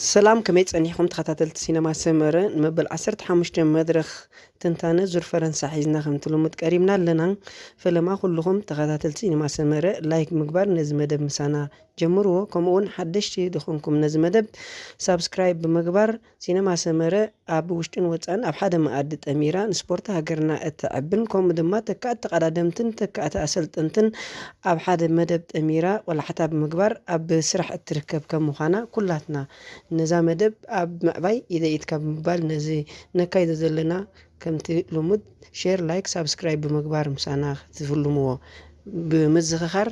ሰላም፣ ከመይ ጸኒሕኩም ተኸታተልቲ ሲነማ ሰመረ? ንመበል ዓሰርተ ሓሙሽተ መድረኽ ትንታነ ዙር ፈረንሳ ሒዝና ከምቲ ልሙድ ቀሪብና ኣለና። ፈለማ ኩልኹም ተኸታተልቲ ሲነማ ሰመረ ላይክ ምግባር ነዚ መደብ ምሳና ጀምርዎ። ከምኡ እውን ሓደሽቲ ዝኾንኩም ነዚ መደብ ሳብስክራይብ ብምግባር ሲነማ ሰመረ ኣብ ውሽጥን ወጻእን ኣብ ሓደ መኣዲ ጠሚራ ንስፖርት ሃገርና እተዕብን ከምኡ ድማ ተካእቲ ተቐዳደምትን ተካእቲ ኣሰልጠንትን ኣብ ሓደ መደብ ጠሚራ ቆላሕታ ብምግባር ኣብ ስራሕ እትርከብ ከም ምዃና ኩላትና ነዛ መደብ ኣብ ምዕባይ ኢደ ኢድካ ብምባል ነዚ ነካይዶ ዘለና ከምቲ ልሙድ ሼር፣ ላይክ፣ ሳብስክራይብ ብምግባር ምሳና ክትፍልምዎ ብምዝኽኻር፣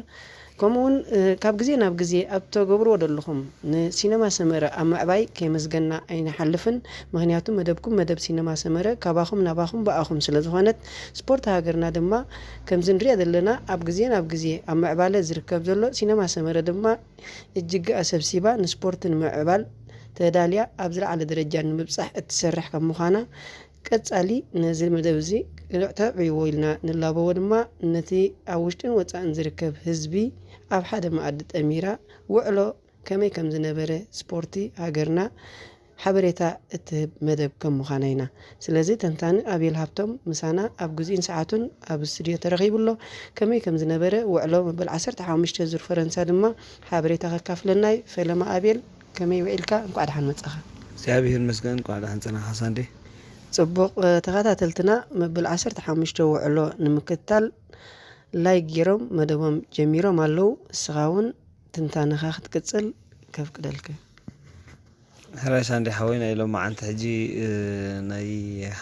ከምኡውን ካብ ግዜ ናብ ግዜ ኣብ ተገብርዎ ዘለኹም ንሲነማ ሰመረ ኣብ ምዕባይ ከየመስገና ኣይንሓልፍን። ምኽንያቱ መደብኩም መደብ ሲነማ ሰመረ ካባኹም ናባኹም ብኣኹም ስለ ዝኾነት፣ ስፖርት ሃገርና ድማ ከምዚ ንሪኦ ዘለና ኣብ ግዜ ናብ ግዜ ኣብ ምዕባለ ዝርከብ ዘሎ ሲነማ ሰመረ ድማ እጅግኣ ሰብሲባ ንስፖርት ንምዕባል ተዳልያ ኣብ ዝለዓለ ደረጃ ንምብጻሕ እትሰርሕ ከም ምዃና፣ ቀጻሊ ነዚ መደብ እዚ ክንዕ ተዕብይዎ ኢልና ንላበዎ ድማ ነቲ ኣብ ውሽጥን ወጻእን ዝርከብ ህዝቢ ኣብ ሓደ መኣዲ ጠሚራ ውዕሎ ከመይ ከም ዝነበረ ስፖርቲ ሃገርና ሓበሬታ እትህብ መደብ ከም ምዃና ኢና። ስለዚ ተንታኒ ኣቤል ሃብቶም ምሳና ኣብ ግዜኡን ሰዓቱን ኣብ ስቱድዮ ተረኺቡ ኣሎ። ከመይ ከም ዝነበረ ውዕሎ መበል ዓሰርተ ሓሙሽተ ዙር ፈረንሳ ድማ ሓበሬታ ከካፍለና እዩ። ፈለማ ኣቤል፣ ከመይ ውዒልካ? እንኳዕ ደሓን መጻኻ። እግዚኣብሔር ይመስገን፣ እንኳዕ ደሓን ጸናኻ ሳንዴ። ጽቡቕ፣ እ፣ ተኸታተልትና መበል ዓሰርተ ሓሙሽተ ውዕሎ ንምክትታል ላይክ ገይሮም መደቦም ጀሚሮም ኣለዉ። እስኻ እውን ትንታነኻ ክትቅጽል ከፍቅደልካ። ሕራይ ሳንዴ ሓወይ፣ ናይ ሎማዓንቲ ሕጂ፣ እ፣ ናይ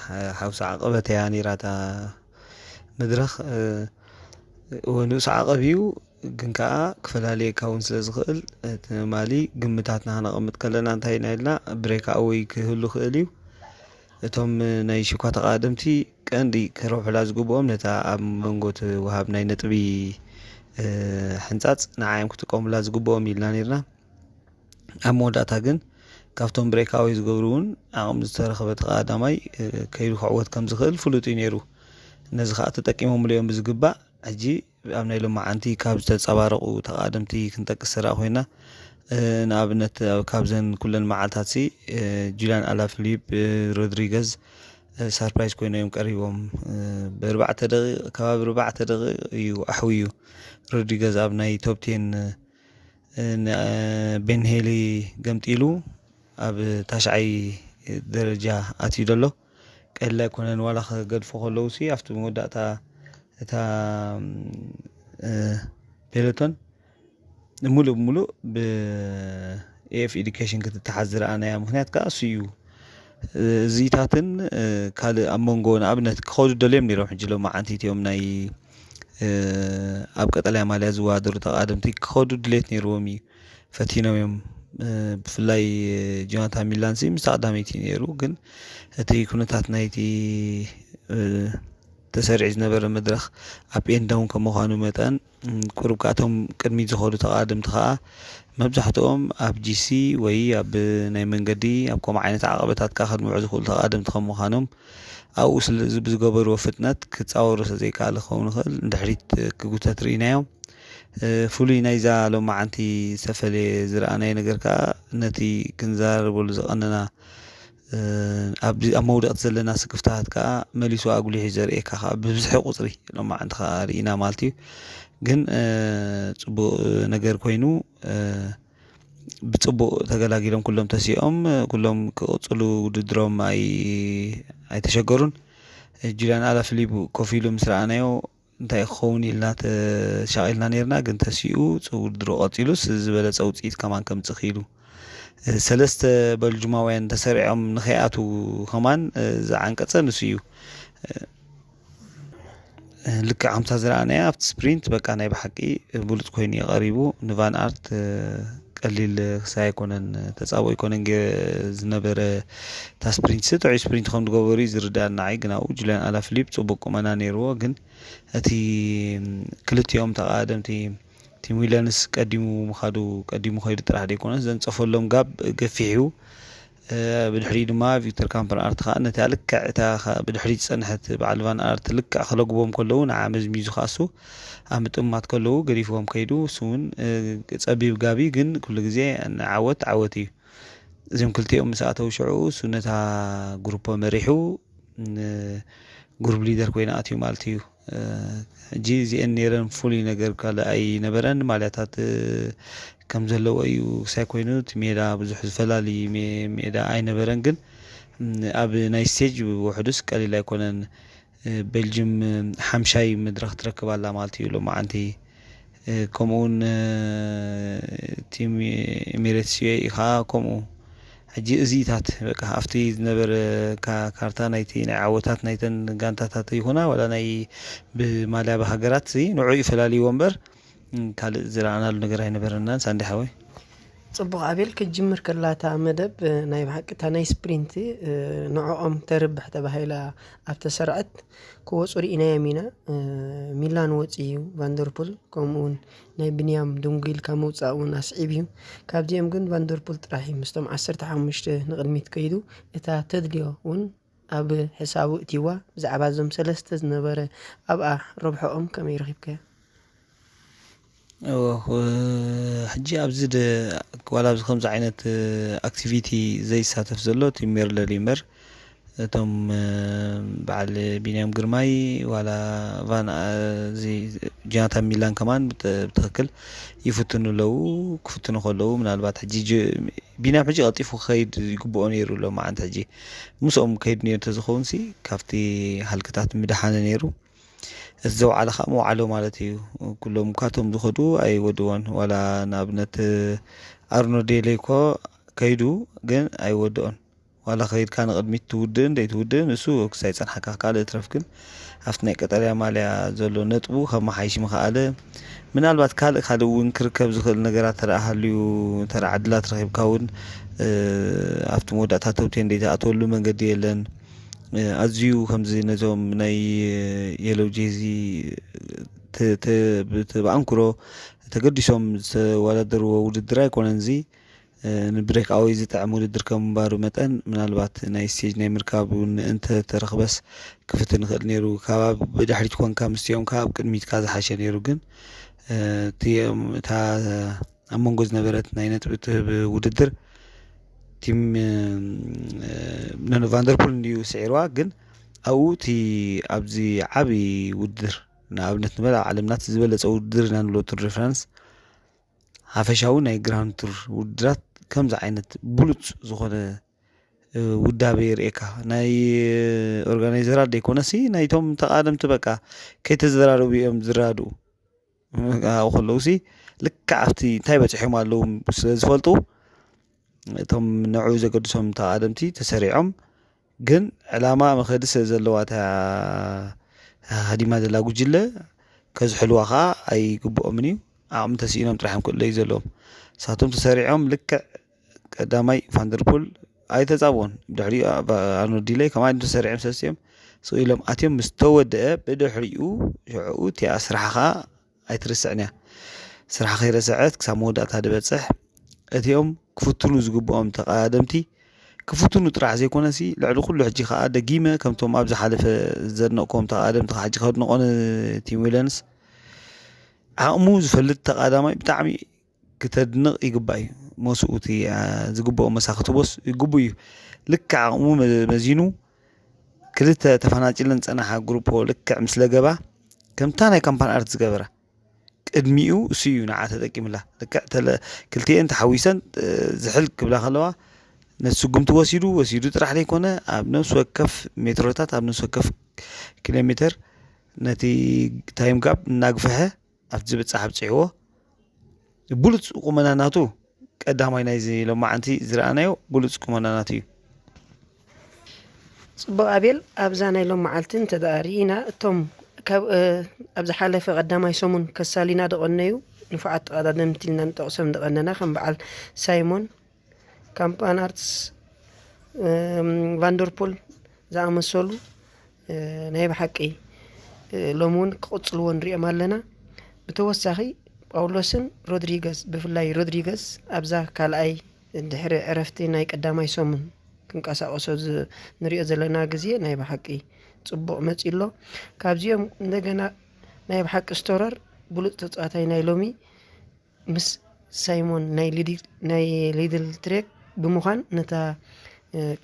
ሓ-፣ ሓውሲ ዓቐበት እያ ነይራ እታ መድረኽ። እ፣ እወ፣ ንኡስ ዓቐብ እዩ፣ ግን ከኣ ክፈላልየካ እውን ስለ ዝኽእል፣ ትማሊ ግምታትና ክነቐምጥ ከለና እንታይ ኢና ኢልና፣ ብሬክ ኣወይ ክህሉ ክእል እዩ። እቶም ናይ ሽኳ ተቓደምቲ ቀንዲ ክረብሑላ ዝግብኦም ነታ ኣብ መንጎ እቲ ወሃብ ናይ ነጥቢ፣ እ፣ ሕንጻጽ ንዓዮም ክጥቀሙላ ዝግብኦም ኢልና ነይርና። ኣብ መወዳእታ ግን ካብቶም ብሬክ ኣወይ ዝገብሩ እውን ዓቕሚ ዝተረኸበ ተቓዳማይ፣ እ፣ ከይዱ ክዕወት ከም ዝኽእል ፍሉጥ እዩ ነይሩ። ነዚ ከኣ ተጠቂሞምሉ እዮም ብዝግባእ። ሕጂ ኣብ ናይ ሎማዓንቲ ካብ ዝተንጸባረቑ ተቓደምቲ ክንጠቅስ ዝረኣ ኮይና፣ እ፣ ንኣብነት ኣብ፣ ካብዘን ኩለን መዓልታትሲ፣ እ፣ ጁልያን ኣላፊሊፕ፣ እ፣ ሮድሪገዝ፣ እ፣ ሳርፕራይዝ ኮይኖም እዮም ቀሪቦም። እ፣ ብኣርባዕተ ደቂቕ፣ ከባቢ ኣርባዕተ ደቂቕ እዩ ኣሕውዩ ሮድሪገዝ ኣብ ናይ ቶፕ ቴን፣ እ፣ ን-፣ እ፣ ቤን ሄሊ ገምጢሉ ኣብ ታሽዓይ ደረጃ ኣትዩ ዘሎ። ቀሊል ኣይኮነን፣ ዋላ ከገድፎ ከለዉ ሲ ኣብቲ መወዳእታ እታ፣ እ፣ ፔሎቶን ሙሉእ ብሙሉእ ብ ኤፍ ኤዱኬሽን ክትተሓዝ ዝረኣናያ ምኽንያት ከኣ እሱ እዩ። እዚታትን፣ እ፣ ካልእ ኣብ መንጎ ንኣብነት ክኸዱ ደልዮም ነይሮም። ሕጂ ሎማዓንቲ እቲኦም ናይ፣ እ፣ ኣብ ቀጠልያ ማልያ ዝወዳደሩ ተቓደምቲ ክኸዱ ድሌት ነይርዎም እዩ። ፈቲኖም እዮም። እ፣ ብፍላይ ጆናታን ሚላንሲ ምስ ኣቕዳመይቲ ነይሩ፣ ግን እቲ ኩነታት ናይቲ፣ እ፣ ተሰሪዑ ዝነበረ መድረኽ ኣፕ ኤንድ ዳውን ከም ምዃኑ መጠን፣ ም፣ ቁሩብ ከኣ እቶም ቅድሚት ዝኸዱ ተቓደምቲ ከኣ መብዛሕትኦም ኣብ ጂ ሲ ወይ ኣብ ናይ መንገዲ ኣብ ከምኡ ዓይነት ዓቐበታት ከኣ ከድምዑ ዝኽእሉ ተቓደምቲ ከም ምዃኖም ኣብኡ ስለ፣ ብዝገበርዎ ፍጥነት ክጻወሩ ስለ ዘይከኣለ ክኸውን ይኽእል ንድሕሪት ክጉተት ርኢናዮም። እ፣ ፍሉይ ናይዛ ሎማዓንቲ ዝተፈለየ ዝረኣናዮ ነገር ከኣ ነቲ ክንዘራረበሉ ዝቐነና፣ እ፣ ኣብዚ ኣብ መውደቕቲ ዘለና ስክፍታታት ከኣ መሊሱ ኣጉሊሑ ዘርእየካ ከኣ ብብዝሒ ቁጽሪ ሎማዓንቲ ከኣ ርኢና ማለት እዩ። ግን፣ እ፣ ጽቡቕ ነገር ኮይኑ፣ እ፣ ብጽቡቕ ተገላጊሎም ኩሎም ተሲኦም፣ ኩሎም ክቕጽሉ ውድድሮም ኣይ-፣ ኣይተሸገሩን። ጁልያን ኣላፊሊፕ ኮፍ ኢሉ ምስ ረኣናዮ እንታይ ክኸውን ኢልና ተሻቒልና ነይርና፣ ግን ተሲኡ ጽ-፣ ውድድሩ ቀጺሉስ ዝበለጸ ውጽኢት ከማን ከምጽእ ክኢሉ። እ፣ ሰለስተ በልጁማውያን ተሰሪዖም ንኸይኣትዉ ከማን፣ እ፣ ዝዓንቀጸ ንሱ እዩ። እ፣ ልክዕ ከምታ ዝረኣናያ ኣብቲ ስፕሪንት በቃ ናይ ብሓቂ ብሉጽ ኮይኑ እዩ ቀሪቡ። ንቫን ኣርት፣ እ፣ ቀሊል ክሳይ ኣይኮነን፣ ተጻብኦ ኣይኮነን ገ-፣ ዝነበረ እታ ስፕሪንት ሲ ጥዑይ ስፕሪንት ከም ዝገበሩ እዩ ዝርዳእ ንዓይ። ግን ኣብኡ ጁልያን ኣላፊሊፕ ጽቡቅ ቁመና ነይርዎ፣ ግን እቲ ክልቲኦም ተቓደምቲ ቲም ዊለንስ ቀዲሙ ምኻዱ፣ ቀዲሙ ከይዱ ጥራሕ ዘይኮነስ ዘንጸፈሎም ጋብ ገፊሕ እዩ። እ፣ ብድሕሪኡ ድማ ቪክተር ካምፐን ኣርት ከኣ ነታ ልክዕ እታ ከ-፣ ብድሕሪት ዝጸንሐት በዓል ቫን ኣርት ልክዕ ክለግቦም ከለዉ ንዓ መዝሚዙ ከኣ እሱ ኣብ ምጥማት ከለዉ ገዲፍዎም ከይዱ። እሱ እውን፣ እ፣ ጸቢብ ጋብ እዩ፣ ግን ኩሉ ግዜ ንዓወት ዓወት እዩ። እዚም ክልቲኦም ምስ ኣተው ሽዑ እሱ ነታ ግሩፖ መሪሑ ግሩፕ ሊደር ኮይና ኣትዩ ማለት እዩ። ሕጂ እዚአን ነይረን ፍሉይ ነገር ካልእ ኣይነበረን። ማልያታት ከም ዘለዎ እዩ ክሳይ ኮይኑ እቲ ሜዳ ብዙሕ ዝፈላሊ ሜዳ ኣይነበረን። ግን ኣብ ናይ ስቴጅ ውሕዱስ ቀሊል ኣይኮነን። ቤልጅም ሓምሻይ መድረኽ ትረክብ ኣላ ማለት እዩ ሎማዓንቲ። ከምኡውን ቲም ኤሚሬትስ ዩ ኤኢ ከዓ ከምኡ። ሕጂ እዚታት በቃ ኣብቲ ዝነበረ ካርታ ናይቲ ናይ ዓወታት ናይተን ጋንታታት ይኹና ዋላ ናይ ብማልያ ብሃገራት ንዑ ይፈላልይዎ እምበር ካልእ ዝረኣናሉ ነገር ኣይነበረናን። ሳንዲ ሓወይ። ጽቡቕ ኣቤል፣ ክትጅምር ከላታ መደብ ናይ ብሓቂ እታ ናይ ስፕሪንት ንዕኦም ተርብሕ ተባሂላ ኣብ ተሰርዐት ክወፁ ርኢናዮም ኢና። ሚላን ወፂ እዩ፣ ቫንደርፑል ከምኡውን ናይ ብንያም ድንጉ ኢልካ ምውፃእ እውን ኣስዒብ እዩ። ካብዚኦም ግን ቫንደርፑል ጥራሕ እዩ ምስቶም ዓሰርተ ሓሙሽተ ንቕድሚት ከይዱ። እታ ተድልዮ እውን ኣብ ሕሳቡ እቲዋ። ብዛዕባ እዞም ሰለስተ ዝነበረ ኣብኣ ረብሖኦም ከመይ ረኺብካዮ? ሕጂ ኣብዚ ዋላ ኣብዚ ከምዚ ዓይነት ኣክቲቪቲ ዘይሳተፍ ዘሎ ቲም ሜርለር እዩ እምበር እቶም በዓል ቢንያም ግርማይ ዋላ ቫን ጆናታን ሚላን ከማን ብትክክል ይፍትኑ ኣለዉ። ክፍትኑ ከለዉ ምናልባት ሕጂ ቢንያም ሕጂ ቀልጢፉ ክኸይድ ይግብኦ ነይሩ። ሎማዓንቲ ሕጂ ምስኦም ከይዱ ነይሩ እንተዝኸውን ሲ ካብቲ ሃልክታት ምድሓነ ነይሩ። እቲ ዘውዓለ ከዓ መውዓሎ ማለት እዩ። ኩሎም እኳ እቶም ዝኸዱ ኣይወድዎን። ዋላ ንኣብነት ኣርኖ ዴሌ እኮ ከይዱ ግን ኣይወድኦን። ዋላ ከይድካ ንቕድሚት ትውድእን ዘይትውድእን እሱ ክሳይ ጸንሓካ ካልእ እትረፍ ግን ኣብቲ ናይ ቀጠልያ ማልያ ዘሎ ነጥቡ ከመሓይሽ ምኽኣለ። ምናልባት ካልእ ካልእ እውን ክርከብ ዝኽእል ነገራት ተረኣ ሃልዩ ተረዓ ዕድላት ረኺብካ እውን ኣብቲ መወዳእታ ተውቴ እንደይተኣተወሉ መንገዲ የለን። ኣዝዩ ከምዚ ነዞም ናይ የለው ጄዚ ብኣንክሮ ተገዲሶም ዝተወዳደርዎ ውድድር ኣይኮነን። እዚ ንብሬክ ኣወይ ዝጥዕም ውድድር ከም ምንባሩ መጠን ምናልባት ናይ ስቴጅ ናይ ምርካብ እውን እንተ ተረኽበስ ክፍትን ይኽእል ነይሩ። ካብ ብድሕሪት ኮንካ ምስቲኦም ካብ ቅድሚትካ ዝሓሸ ነይሩ። ግን እታ ኣብ መንጎ ዝነበረት ናይ ነጥቢ ትህብ ውድድር ቲም ኖኖ ቫንደርፑል እንድዩ ስዒርዋ። ግን ኣብኡ እቲ ኣብዚ ዓብዪ ውድድር ንኣብነት ንበል ኣብ ዓለምና እቲ ዝበለፀ ውድድር ኢና ንብሎ ቱር ደ ፍራንስ ሓፈሻዊ ናይ ግራንድ ቱር ውድድራት ከምዚ ዓይነት ብሉፅ ዝኾነ ውዳበ የርእየካ። ናይ ኦርጋናይዘራት ዘይኮነሲ ናይቶም ተቓደምቲ በቃ ከይተዘራረቡ እዮም ዝራድኡ። ኣብኡ ከለውሲ ልክዕ ኣብቲ እንታይ በፂሖም ኣለዉ ስለ ዝፈልጡ እቶም ንዑ ዘገድሶም ተቓደምቲ ተሰሪዖም ግን ዕላማ መኸዲ ስለ ዘለዋ እታ ሃዲማ ዘላ ጉጅለ ከዝሕልዋ ከዓ ኣይግብኦምን እዩ። ዓቕሚ ተስኢኖም ጥራሕ እዮም ክእለዩ ዘለዎም። ንሳቶም ተሰሪዖም ልክዕ ቀዳማይ ቫንደርፑል ኣይተጻብኦን። ድሕሪኡ ኣርኖልድ ዲለይ ከማይ ተሰሪዖም ሰለስቲኦም ስቕ ኢሎም ኣትዮም ምስ ተወደአ ብድሕሪኡ ሽዕኡ እቲኣ ስራሕኻ ኣይትርስዕን እያ። ስራሕ ከይረስዐት ክሳብ መወዳእታ ድበፅሕ እቲኦም ክፍትኑ ዝግብኦም ተቓደምቲ ክፍትኑ ጥራሕ ዘይኮነሲ ልዕሊ ኩሉ ሕጂ ከዓ ደጊመ ከምቶም ኣብ ዝሓለፈ ዘድነቕኩም ተቓደምቲ ከዓ ሕጂ ከድንቖ ንቲም ዊለንስ ዓቕሙ ዝፈልጥ ተቓዳማይ ብጣዕሚ ክተድንቕ ይግባእ እዩ። መስኡ እቲ ዝግብኦ መሳኽቲ ቦስ ይግቡ እዩ። ልክዕ ዓቕሙ መዚኑ ክልተ ተፈናጭለን ዝጸናሓ ግሩፖ ልክዕ ምስ ለገባ ከምታ ናይ ካምፓን ኣርት ዝገበራ ቅድሚኡ እሱ እዩ ንዓ ተጠቂምላ። ልክዕ ክልቲኤን ተሓዊሰን ዝሕል ክብላ ከለዋ ነቲ ስጉምቲ ወሲዱ ወሲዱ ጥራሕ ዘይኮነ ኣብ ነፍሲ ወከፍ ሜትሮታት ኣብ ነፍሲ ወከፍ ኪሎ ሜትር ነቲ ታይም ጋፕ እናግፍሐ ኣብቲ ዝብጻሕ ኣብጽሕዎ። ብሉጽ ቁመና ናቱ ቀዳማይ ናይዚ ሎማዓንቲ ዝረኣናዮ ብሉጽ ቁመና ናቱ እዩ። ጽቡቕ ኣቤል፣ ኣብዛ ናይ ሎማዓልቲ እንተ ደኣ ርኢና እቶም ካብ ኣብ ዝሓለፈ ቀዳማይ ሰሙን ከሳሊና ደቐነዩ ንፉዓት ተቐዳደምቲ ኢልና ንጠቕሶም ደቐነና ከም በዓል ሳይሞን ካምፓን ኣርትስ ቫንደርፖል ዝኣመሰሉ ናይ ብሓቂ ሎሚ እውን ክቕፅልዎ ንሪኦም ኣለና። ብተወሳኺ ጳውሎስን ሮድሪገዝ ብፍላይ ሮድሪገዝ ኣብዛ ካልኣይ ድሕሪ ዕረፍቲ ናይ ቀዳማይ ሰሙን ክንቀሳቀሶ ንሪኦ ዘለና ግዜ ናይ ብሓቂ ፅቡቕ መፂ ኣሎ። ካብዚኦም እንደገና ናይ ብሓቂ ስቶረር ብሉፅ ተፃዋታይ ናይ ሎሚ ምስ ሳይሞን ናይ ሊድል ትሬክ ብምዃን ነታ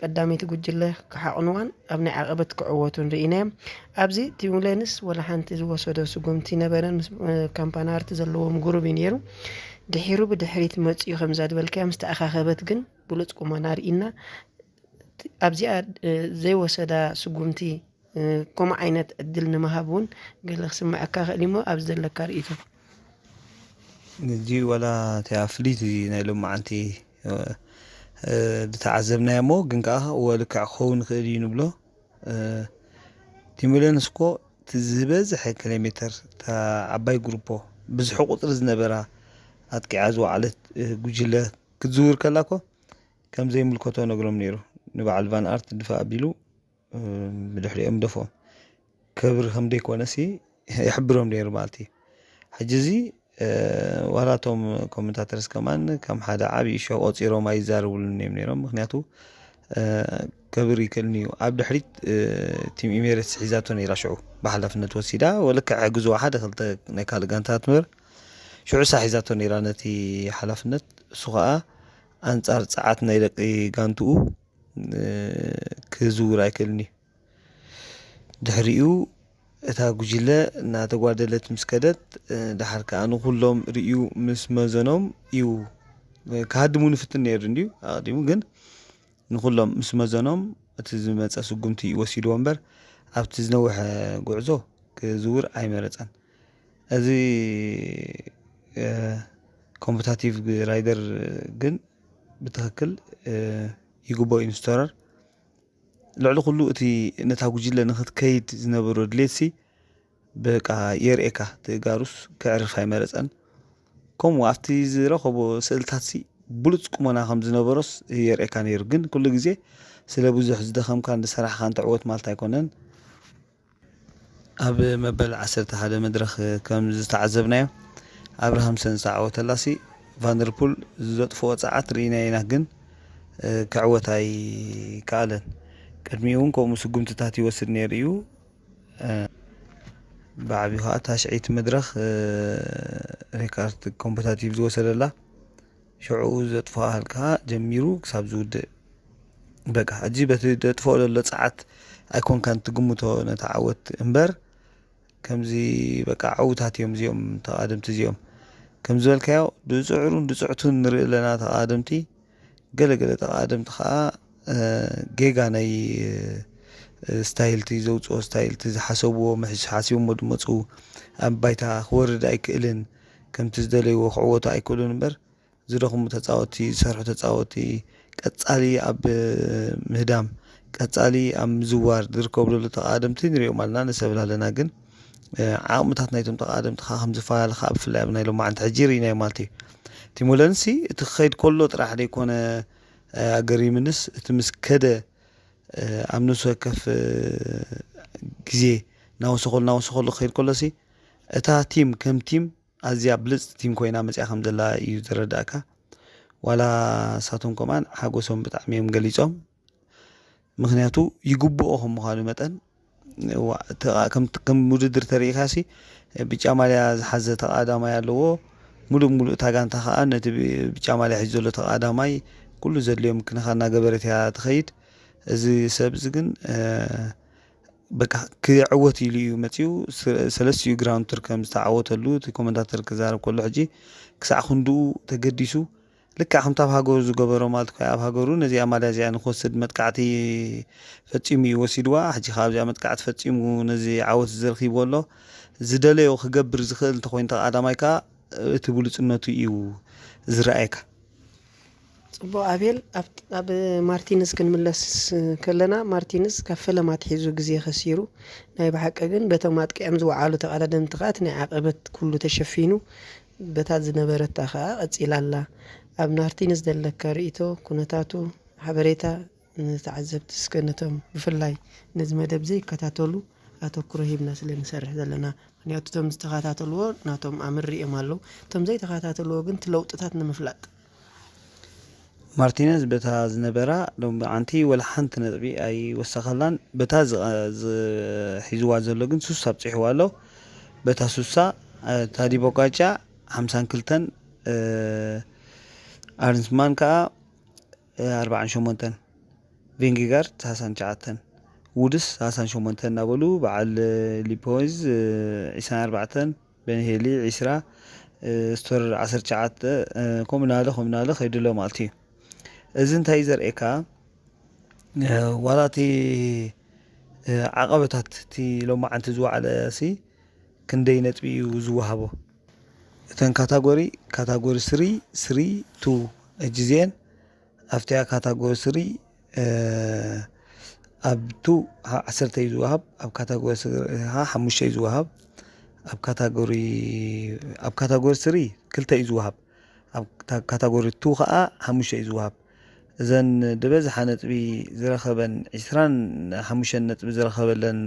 ቀዳመይቲ ጉጅለ ክሓቕንዋን ኣብ ናይ ዓቐበት ክዕወቱን ርኢናዮም። ኣብዚ ቲሙለንስ ወላ ሓንቲ ዝወሰዶ ስጉምቲ ነበረን ምስ ካምፓናርቲ ዘለዎም ጉሩብ እዩ ነይሩ። ድሒሩ ብድሕሪት መፅኡ ከምዛ ዝበልካዮ ምስ ተኣኻኸበት ግን ብሉፅ ቁመና ርኢና። ኣብዚኣ ዘይወሰዳ ስጉምቲ ከምኡ ዓይነት ዕድል ንምሃብ እውን ገለ ክስምዐካ ክእል እሞ ኣብዚ ዘለካ ርእይቶ። እዚ ዋላ እቲ ፍሊት እዚ ናይ ሎማዓንቲ ዝተዓዘብናዮ እሞ ግን ከዓ ወልክዕ ክኸውን ይኽእል እዩ ንብሎ። ቲሙለንስ እኮ እቲ ዝበዝሐ ኪሎ ሜተር እታ ዓባይ ጉሩፖ ብዝሒ ቁፅሪ ዝነበራ ኣጥቂዓ ዝወዓለት ጉጅለ ክትዝውር ከላ እኮ ከም ዘይምልከቶ ነግሮም ነይሩ። ንበዓል ቫን ኣርት ድፋ ኣቢሉ ብድሕሪኦም ደፍኦም። ክብሪ ከም ዘይኮነሲ ይሕብሮም ነይሩ ማለት እዩ። ሕጂ እዚ ዋላ እቶም ኮመንታተርስ ከማን ከም ሓደ ዓብዪ እሾ ቆፂሮም ኣይዛረብሉን እዮም ነይሮም። ምክንያቱ ክብሪ ይክእልኒ እዩ። ኣብ ድሕሪት ቲም ኢሜሬትስ ሒዛቶ ነይራ ሽዑ ብሓላፍነት ወሲዳ ወልክዕ ሕግዝዋ ሓደ ክልተ ናይ ካልእ ጋንታት ምበር ሽዑ እሳ ሒዛቶ ነይራ ነቲ ሓላፍነት። እሱ ከዓ ኣንፃር ፀዓት ናይ ደቂ ጋንትኡ ክዝውር ኣይክእልን እዩ። ድሕሪኡ እታ ጉጅለ እናተጓደለት ምስ ከደት፣ ድሓር ከኣ ንኹሎም ርእዩ ምስ መዘኖም እዩ ክሃድሙ ንፍትን ነይሩ እንድዩ ኣቕዲሙ። ግን ንኹሎም ምስ መዘኖም እቲ ዝመፀ ስጉምቲ እዩ ወሲድዎ እምበር ኣብቲ ዝነውሐ ጉዕዞ ክዝውር ኣይመረፀን። እዚ ኮምፒታቲቭ ራይደር ግን ብትኽክል ይግቦ ኢንስቶረር ልዕሊ ኩሉ እቲ ነታ ጉጅለ ንክትከይድ ዝነበሮ ድሌትሲ በቃ የርእየካ። ትእጋሩስ ክዕርፍ ኣይመረፀን። ከምኡ ኣብቲ ዝረኸቦ ስእልታትሲ ብሉፅ ቁመና ከም ዝነበሮስ የርእየካ ነይሩ። ግን ኩሉ ግዜ ስለ ብዙሕ ዝደኸምካን ዝሰራሕካን ትዕወት ማለት ኣይኮነን። ኣብ መበል ዓሰርተ ሓደ መድረኽ ከም ዝተዓዘብናዮ ኣብርሃምሰን ዝተዓወተላሲ ቫንደርፑል ዘጥፍኦ ፀዓት ርኢና ኢና፣ ግን ክዕወት ኣይከኣለን። ቅድሚኡ እውን ከምኡ ስጉምትታት ይወስድ ነይሩ እዩ። ብዓብዩ ከዓ ታሽዐይቲ መድረኽ ሪካርድ ኮምፖታቲቭ ዝወሰደላ ሽዑ ዘጥፍኦ ሃልካ ጀሚሩ ክሳብ ዝውድእ በቃ ሕጂ በቲ ዘጥፍኦ ዘሎ ፀዓት ኣይኮንካን ትግምቶ ነቲ ዓወት እምበር ከምዚ በቃ ዕውታት እዮም እዚኦም ተቓደምቲ እዚኦም ከም ዝበልካዮ ድፅዕሩን ድፅዕቱን ንርኢ ኣለና ተቓደምቲ ገለገለ ተቓደምቲ ከዓ ጌጋ ናይ ስታይልቲ ዘውፅኦ ስታይልቲ ዝሓሰብዎ ምሕሽ ሓሲቦሞ ድመፁ ኣብ ባይታ ክወርድ ኣይክእልን ከምቲ ዝደለይዎ ክዕወቱ ኣይክእሉን እምበር ዝደኽሙ ተፃወቲ ዝሰርሑ ተፃወቲ ቀፃሊ ኣብ ምህዳም ቀፃሊ ኣብ ምዝዋር ዝርከቡ ዘሎ ተቃደምቲ ንሪኦም ኣለና ንሰብል ኣለና ግን ዓቕምታት ናይቶም ተቃደምቲ ከዓ ከምዝፈላለ ከዓ ብፍላይ ኣብ ናይ ሎማዓንቲ ሕጂ ርኢናዮ ማለት እዩ ቲሞለንሲ እቲ ክኸይድ ከሎ ጥራሕ ዘይኮነ ኣገሪምንስ እቲ ምስ ከደ ኣብ ነፍሲ ወከፍ ግዜ ናወሰኸሉ ናወሰኸሉ ክኸይድ ከሎሲ እታ ቲም ከም ቲም ኣዝያ ብልፅቲ ቲም ኮይና መፅያ ከም ዘላ እዩ ዘረዳእካ። ዋላ ንሳቶም ከማን ሓጎሶም ብጣዕሚ እዮም ገሊፆም። ምክንያቱ ይግብኦ ከም ምዃኑ መጠን ከም ውድድር ተሪኢኻሲ ብጫ ማልያ ዝሓዘ ተቓዳማይ ኣለዎ። ሙሉእ ሙሉእ እታ ጋንታ ከዓ ነቲ ብጫ ማልያ ሒዙ ዘሎ ተቓዳማይ ኩሉ ዘድልዮም ክንኻ እናገበረት እያ ትኸይድ። እዚ ሰብ እዚ ግን በቃ ክዕወት ኢሉ እዩ መፂኡ። ሰለስቲኡ ግራውንድ ቱር ከም ዝተዓወተሉ እቲ ኮመንታተር ክዛረብ ከሎ ሕጂ ክሳዕ ክንድኡ ተገዲሱ ልክዕ ከምቲ ኣብ ሃገሩ ዝገበሮ ማለት ኮ ኣብ ሃገሩ ነዚኣ ማልያ እዚኣ ንክወስድ መጥቃዕቲ ፈፂሙ እዩ ወሲድዋ። ሕጂ ካብ እዚኣ መጥቃዕቲ ፈፂሙ ነዚ ዓወት እዚ ረኪብዎ ኣሎ። ዝደለዮ ክገብር ዝኽእል እንተኮይኑ ተቃዳማይ ከዓ እቲ ብሉፅነቱ እዩ ዝረኣየካ። ፅቡቕ ኣቤል፣ ኣብ ማርቲንስ ክንምለስ ከለና ማርቲንስ ካብ ፈለማ ኣትሒዙ ግዜ ከሲሩ፣ ናይ ብሓቂ ግን በቶም ኣጥቂዖም ዝወዓሉ ተቐዳደምቲ ከኣ እቲ ናይ ዓቐበት ኩሉ ተሸፊኑ፣ በታ ዝነበረታ ከኣ ቀጺላ ኣላ። ኣብ ማርቲንስ ዘለካ ርእይቶ፣ ኩነታቱ፣ ሓበሬታ ንተዓዘብቲ እስከ ነቶም ብፍላይ ነዚ መደብ ዘይከታተሉ ኣተኩሮ ሂብና ስለ ንሰርሕ ዘለና፣ ምኽንያቱ እቶም ዝተኸታተልዎ ናቶም ኣምር ሪኦም ኣለዉ፣ እቶም ዘይተኸታተልዎ ግን እቲ ለውጥታት ንምፍላጥ። ማርቲነዝ በታ ዝነበራ ሎሚ ዓንቲ ወላ ሓንቲ ነጥቢ ኣይወሰኸላን። በታ ሒዝዋ ዘሎ ግን ሱሳ ኣብፂሕዋ ኣሎ። በታ ሱሳ ታዲ ቦጋጫ ሓምሳን ክልተን ኣርንስማን ከዓ ኣርባዓን ሸሞንተን፣ ቬንጌጋርድ ሰላሳን ትሽዓተን፣ ውድስ ሰላሳን ሸሞንተን እናበሉ በዓል ሊፖይዝ ዒስራን ኣርባዕተን፣ በንሄሊ ዒስራ፣ ስቶር ዓሰርተ ትሽዓተ፣ ከምኡ እናበለ ከምኡ እናበለ ከይዱ ኣሎ ማለት እዩ። እዚ እንታይ እዩ ዘርእየካ? ዋላ እቲ ዓቐበታት እቲ ሎማዓንቲ ዝወዓለ ሲ ክንደይ ነጥቢ እዩ ዝወሃቦ? እተን ካታጎሪ፣ ካታጎሪ ስሪ፣ ስሪ፣ ቱ፣ ሕጂ እዚአን ኣብቲያ ካታጎሪ ስሪ ኣብ ቱ ዓሰርተ እዩ ዝወሃብ፣ ኣብ ካታጎሪ ስሪ ከዓ ሓሙሽተ እዩ ዝወሃብ። ኣብ ካታጎሪ ኣብ ካታጎሪ ስሪ ክልተ እዩ ዝወሃብ፣ ኣብ ካታጎሪ ቱ ከዓ ሓሙሽተ እዩ ዝወሃብ። እዘን ዝበዝሓ ነጥቢ ዝረኸበን ዒስራን ሓሙሽተን ነጥቢ ዝረኸበለን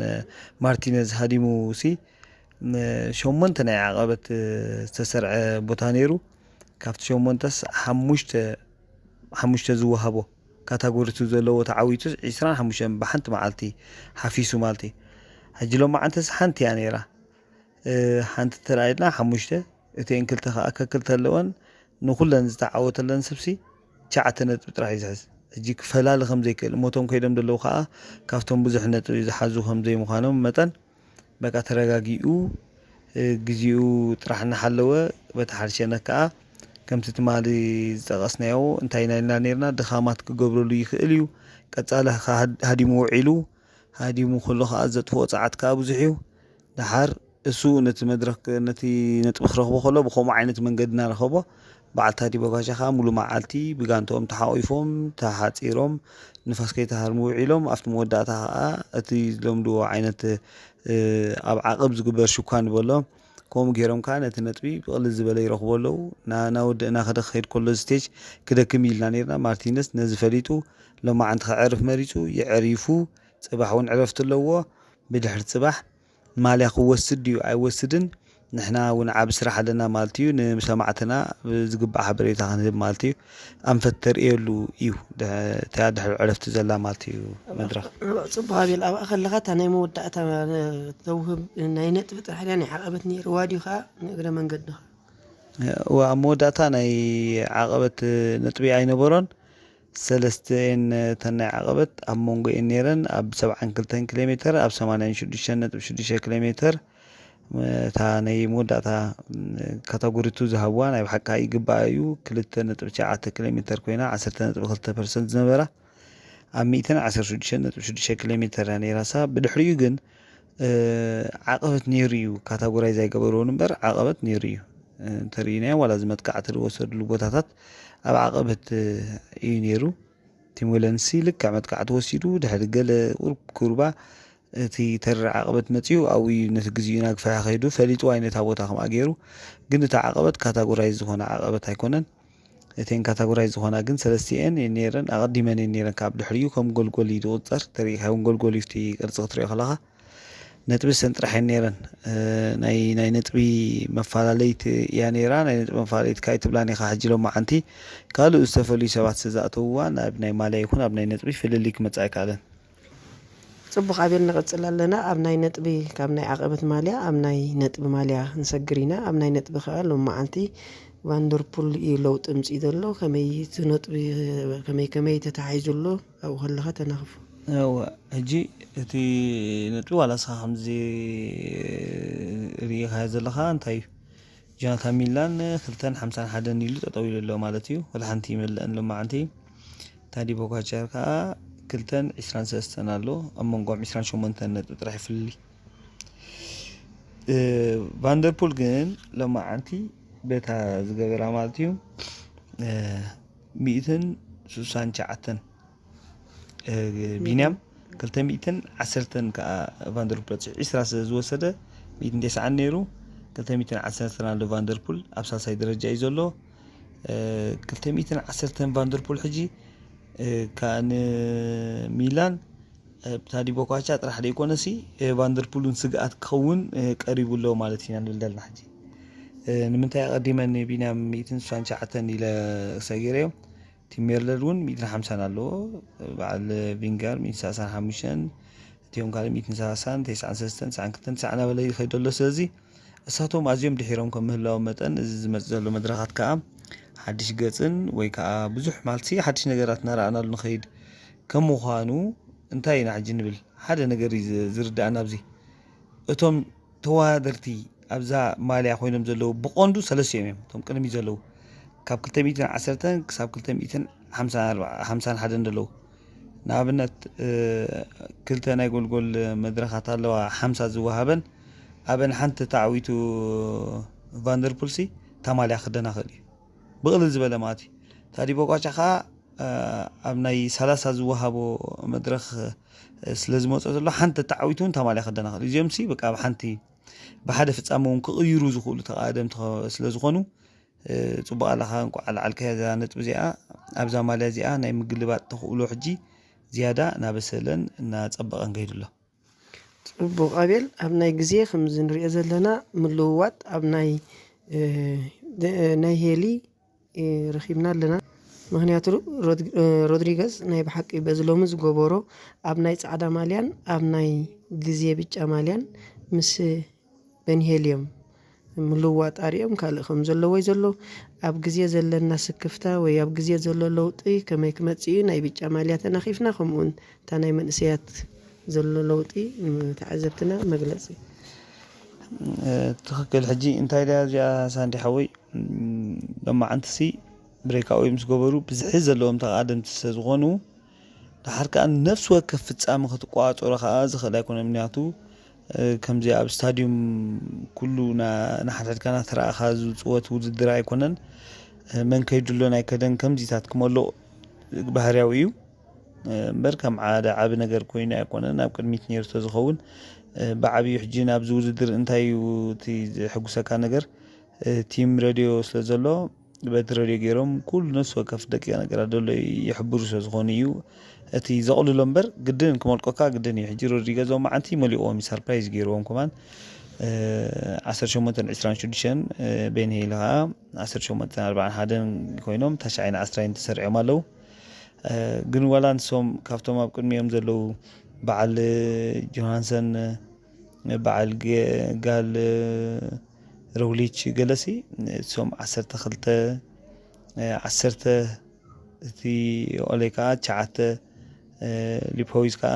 ማርቲነዝ ሃዲሙ ሲ ሸሞንተ ናይ ዓቐበት ዝተሰርዐ ቦታ ነይሩ። ካብቲ ሸሞንተስ ሓሙሽተ ሓሙሽተ ዝወሃቦ ካታጎሪቱ ዘለዎ ተዓዊቱስ ዒስራን ሓሙሽተን ብሓንቲ መዓልቲ ሓፊሱ ማለት እዩ። ሕጂ ሎማዓንተስ ሓንቲ እያ ነይራ። ሓንቲ ተራኢልና ሓሙሽተ፣ እቲአን ክልተ ከዓ ከክልተ ኣለወን። ንኩለን ዝተዓወተለን ስብሲ ትሽዓተ ነጥቢ ጥራሕ እዩ ዝሕዝ። ሕጂ ክፈላሊ ከም ዘይክእል እሞቶም ከይዶም ዘለዉ ከዓ ካብቶም ብዙሕ ነጥቢ ዝሓዙ ከም ዘይምዃኖም መጠን በቃ ተረጋጊኡ ግዜኡ ጥራሕ እናሓለወ በቲ ሓድሸነት ከዓ ከምቲ ትማሊ ዝጠቐስናዮ እንታይ ኢና ኢልና ነርና፣ ድኻማት ክገብረሉ ይኽእል እዩ። ቀጻሊ ሃዲሙ ውዒሉ፣ ሃዲሙ ከሎ ከዓ ዘጥፍኦ ጸዓት ከዓ ብዙሕ እዩ። ደሓር እሱ ነቲ መድረክ ነቲ ነጥቢ ክረኽቦ ከሎ ብከምኡ ዓይነት መንገዲ እናረኸቦ፣ በዓል ታዲ ቦጋሻ ከዓ ሙሉ መዓልቲ ብጋንትኦም ተሓቂፎም ተሓፂሮም ንፋስ ከይተሃርሙ ውዒሎም፣ ኣብቲ መወዳእታ ከዓ እቲ ዝለምድዎ ዓይነት ኣብ ዓቐብ ዝግበር ሽኳ ንበሎ ከምኡ ገይሮም ከዓ ነቲ ነጥቢ ብቕልል ዝበለ ይረኽቦ ኣለዉ። ናወድእና ክደ ክኸይድ ከሎ ስቴጅ ክደክም ኢልና ነርና። ማርቲነስ ነዚ ፈሊጡ ሎማዓንቲ ከዕርፍ መሪፁ። የዕሪፉ፣ ፅባሕ እውን ዕረፍቲ ኣለዎ። ብድሕሪ ፅባሕ ማልያ ክወስድ ድዩ ኣይወስድን ንሕና እውን ዓብ ስራሕ ኣለና ማለት እዩ። ንሰማዕትና ዝግባእ ሓበሬታ ክንህብ ማለት እዩ። ኣንፈት ተርእየሉ እዩ። እታ ድሕሪ ዕረፍቲ ዘላ ማለት እዩ መድረኽ። ጽቡቕ ኣቤል፣ ኣብኣ ከለኻ እታ ናይ መወዳእታ ተውህብ ናይ ነጥቢ ጥራሕ ድያ ናይ ዓቐበት ነይርዋ ድዩ ከኣ ንእግረ መንገድኻ? እዋ ኣብ መወዳእታ ናይ ዓቐበት ነጥቢ ኣይነበሮን። ሰለስተኤን እተን ናይ ዓቐበት ኣብ መንጎ እየን ነይረን። ኣብ ሰብዓን ክልተን ኪሎ ሜተር፣ ኣብ ሰማንያን ሽዱሽተን ነጥቢ ሽዱሽተ ኪሎ ሜተር፣ እታ ናይ መወዳእታ ካታጎሪቱ ዝሃብዋ ናይ ብሓቂ ይግባኣ እዩ። ክልተ ነጥቢ ትሽዓተ ኪሎ ሜተር ኮይና፣ ዓሰርተ ነጥቢ ክልተ ፐርሰንት ዝነበራ ኣብ ሚእትን ዓሰርተ ሽዱሽተ ነጥቢ ሽዱሽተ ኪሎ ሜተር እያ ነይራሳ። ብድሕሪኡ ግን ዓቐበት ነይሩ እዩ። ካታጎራይዝ ኣይገበርዎን እምበር ዓቐበት ነይሩ እዩ። እንተርኢናዮ ዋላ እዚ መጥቃዕቲ ዝወሰድሉ ቦታታት ኣብ ዓቐበት እዩ ነይሩ። ቲም ዌለንሲ ልክዕ መጥቃዕቲ ወሲዱ ድሕሪ ገለ ቁርብ ኩርባ እቲ ተሪር ዓቐበት መፂኡ ኣብኡ እዩ ነቲ ግዜኡ ናግፋ ከይዱ ፈሊጥዋ እዩ ነታ ቦታ ከምኣ ገይሩ። ግን እቲ ዓቐበት ካታጎራይዝ ዝኾነ ዓቐበት ኣይኮነን። እተን ካታጎራይዝ ዝኾና ግን ሰለስቲኤን እየን ነይረን፣ ኣቐዲመን እየን ነይረን። ካብ ድሕሪኡ ከም ጎልጎል እዩ ዝቑፀር። ተሪኢኻዮ እውን ጎልጎል እዩ፣ እቲ ቅርፂ ክትሪኦ ከለኻ። ነጥቢ ሰን ጥራሕ እየን ነይረን። ናይ ናይ ነጥቢ መፈላለይት እያ ነይራ። ናይ ነጥቢ መፈላለይት ካይ ትብላን ኢኻ ሕጂ ሎማዓንቲ ካልኡ ዝተፈልዩ ሰባት ስዛእተውዋ ናብ ናይ ማልያ ይኹን ኣብ ናይ ነጥቢ ፍልልይ ክመጽእ ኣይከኣለን። ጽቡቕ ኣቤል፣ ንቐጽል ኣለና። ኣብ ናይ ነጥቢ፣ ካብ ናይ ዓቐበት ማልያ ኣብ ናይ ነጥቢ ማልያ ክንሰግር ኢና። ኣብ ናይ ነጥቢ ከኣ ሎመዓንቲ ቫንደርፑል እዩ ለውጢ ኣምጺኡ ዘሎ። ከመይ እቲ ነጥቢ ከመይ ከመይ ተታሒዙ ኣሎ ኣብኡ ከለኻ ተናኽፎ። እወ፣ ሕጂ እቲ ነጥቢ ዋላ ንስኻ ከምዚ ርኢኻዮ ዘለኻ እንታይ እዩ? ጆናታን ሚላን ክልተን ሓምሳን ሓደን ኢሉ ጠጠው ኢሉ ኣሎ ማለት እዩ። ወላ ሓንቲ ይመልአን ሎመዓንቲ። ታዲ ቦጋቻር ከዓ ክልተን ዒስራን ሰለስተን ኣሎ። ኣብ መንጎም ዒስራን ሸሞንተን ነጥቢ ጥራሕ ይፍልልይ። ቫንደርፑል ግን ሎመዓንቲ በታ ዝገበራ ማለት እዩ ሚእትን ስሳን ትሽዓተን ቢንያም ክልተ ሚእትን ዓሰርተን ከዓ ቫንደርፑል በፂሑ ዒስራ ስለ ዝወሰደ ሚእትን ተስዓን ነይሩ። ክልተ ሚእትን ዓሰርተን ኣሎ ቫንደርፑል ኣብ ሳልሳይ ደረጃ እዩ ዘሎ። ክልተ ሚእትን ዓሰርተን ቫንደርፑል ሕጂ ከዓ ንሚላን ታዲ ቦኳቻ ጥራሕ ዘይኮነሲ ቫንደርፑል እውን ስግኣት ክኸውን ቀሪቡ ኣሎ ማለት ኢና ንብል ዘለና ሕጂ። ንምንታይ ኣቐዲመ ንቢንያም ሚእትን ስሳን ትሽዓተን ኢለ ሰጊረዮ? ቲም ሜርለር እውን ሚእትን ሓምሳን ኣለዎ። በዓል ቪንጋር ሚእትን ሰላሳን ሓሙሽተን፣ እቲኦም ካልእ ሚእትን ሰላሳን፣ ተስዓን ሰለስተን፣ ተስዓን ክልተን፣ ተስዓን ኣበለ ይኸይድ ኣሎ። ስለዚ እሳቶም ኣዝዮም ድሒሮም ከም ምህላዎም መጠን፣ እዚ ዝመጽእ ዘሎ መድረኻት ከኣ ሓድሽ ገጽን ወይ ከኣ ብዙሕ ማልሲ ሓድሽ ነገራት እናረኣናሉ ንኸይድ ከም ምዃኑ፣ እንታይ ኢና ሕጂ ንብል? ሓደ ነገር እዩ ዝ-፣ ዝርድኣና ኣብዚ። እቶም ተወዳደርቲ ኣብዛ ማልያ ኮይኖም ዘለዉ ብቐንዱ ሰለስቲኦም እዮም። እቶም ቅድሚት ዘለዉ ካብ ክልተ ሚእትን ዓሰርተን ክሳብ ክልተ ሚእትን ሓምሳን ሓደን ዘለዉ። ንኣብነት፣ እ፣ ክልተ ናይ ጎልጎል መድረኻት ኣለዋ፣ ሓምሳ ዝወሃበን፣ ኣብን ሓንቲ ተዓዊቱ ቫንደርፑልሲ፣ እታ ማልያ ክደናኸል እዩ። ብቕልል ዝበለ ማለት እዩ። ታዲ ቦቋጫ ኸኣ፣ እ፣ ኣብ ናይ ሰላሳ ዝወሃቦ መድረኽ፣ እ፣ ስለ ዝመጾ ዘሎ፣ ሓንቲ ተዓዊቱ እውን እታ ማልያ ክደናኸል እዩ። እዚኦም ሲ፣ በቃ፣ ኣብ ሓንቲ፣ ብሓደ ፍጻመ እውን ክቕይሩ ዝኽእሉ ተቓደምቲ ኸ-፣ ስለ ዝኾኑ፣ እ፣ ጽቡቕ ኣለኻ፣ እንቋዕ ኣልዓልካያ እዛ ነጥቢ እዚኣ። ኣብዛ ማልያ እዚኣ ናይ ምግልባጥ ተኽእሎ ሕጂ ዝያዳ እናበሰለን እናጸበቐን ከይዱ ኣሎ። ጽቡቕ ኣቤል፣ ኣብ ናይ ግዜ ከምዚ ንሪኦ ዘለና ምልውዋጥ ኣብ ናይ፣ እ፣ ደ-፣ ናይ ሄሊ፣ እ፣ ረኺብና ኣለና። ምኽንያቱ ሮድ-፣ እ፣ ሮድሪገዝ ናይ ብሓቂ በዚ ሎሚ ዝገበሮ ኣብ ናይ ጻዕዳ ማልያን ኣብ ናይ ግዜ ብጫ ማልያን ምስ በንሄልዮም ምልዋጥ ኣሪኦም ካልእ ከም ዘለዎ እዩ ዘሎ። ኣብ ግዜ ዘለና ስክፍታ ወይ ኣብ ግዜ ዘሎ ለውጢ ከመይ ክመጽእ እዩ ናይ ብጫ ማልያ ተናኺፍና፣ ከምኡውን እታ ናይ መንእሰያት ዘሎ ለውጢ ንተዓዘብትና መግለጺ። እ፣ ትኽክል። ሕጂ እንታይ ደኣ እዚኣ ሳንዲ ሓወይ፣ ም፣ ሎማዓንትሲ ብሬካዊ ምስ ገበሩ ብዝሒ ዘለዎም ተቓደምቲ ስለ ዝኾኑ፣ ደሓር ከኣ ነፍሲ ወከፍ ፍጻመ ክትቆጻጸሮ ከኣ ዝኽእል ኣይኮነን። ምክንያቱ፣ እ፣ ከምዚ ኣብ ስታድዩም ኩሉ ና-፣ ንሓድሕድካ እናተራእኻ ዝጽወት ውድድር ኣይኮነን። እ፣ መን ከይዱ ኣሎ ናይ ከደን ከምዚታት ክመልቕ ባህርያዊ እዩ። እ፣ እምበር ከም ሓደ ዓቢ ነገር ኮይኑ ኣይኮነን። ኣብ ቅድሚት ነይሩ ተዝኸውን፣ እ፣ ብዓብዩ ሕጂ ናብዚ ውድድር እንታይ እዩ እቲ ዘሐጉሰካ ነገር? እ፣ ቲም ሬድዮ ስለ ዘሎ፣ በቲ ሬድዮ ገይሮም ኩሉ ነፍሲ ወከፍ ደቂቕ ነገራት ዘሎ ይሕብሩ ስለ ዝኾኑ እዩ። እቲ ዘቕልሎ እምበር ግድን ክመልቆካ ግድን እዩ። ሕጂ ሮድሪገዝ ሎማዓንቲ መሊእዎም እዩ፣ ሰርፕራይዝ ገይርዎም ከማን። እ፣ ዓሰርተ ሸሞንተን ዕስራን ሽዱሽተን፣ እ፣ ቤንሄል ኸኣ ዓሰርተ ሸሞንተን ኣርባዓን ሓደን ኮይኖም ታሽዓይን ዓስራይን ተሰሪዖም ኣለዉ። እ፣ ግን ዋላ ንሶም ካብቶም ኣብ ቅድሚኦም ዘለዉ በዓል ጆሃንሰን፣ በዓል ገ-፣ ጋል ሮግሊች ገለሲ፣ እሶም ዓሰርተ ክልተ፣ ዓሰርተ፣ እቲ ኦሌ ከኣ ትሽዓተ፣ ሊፖዊዝ ከኣ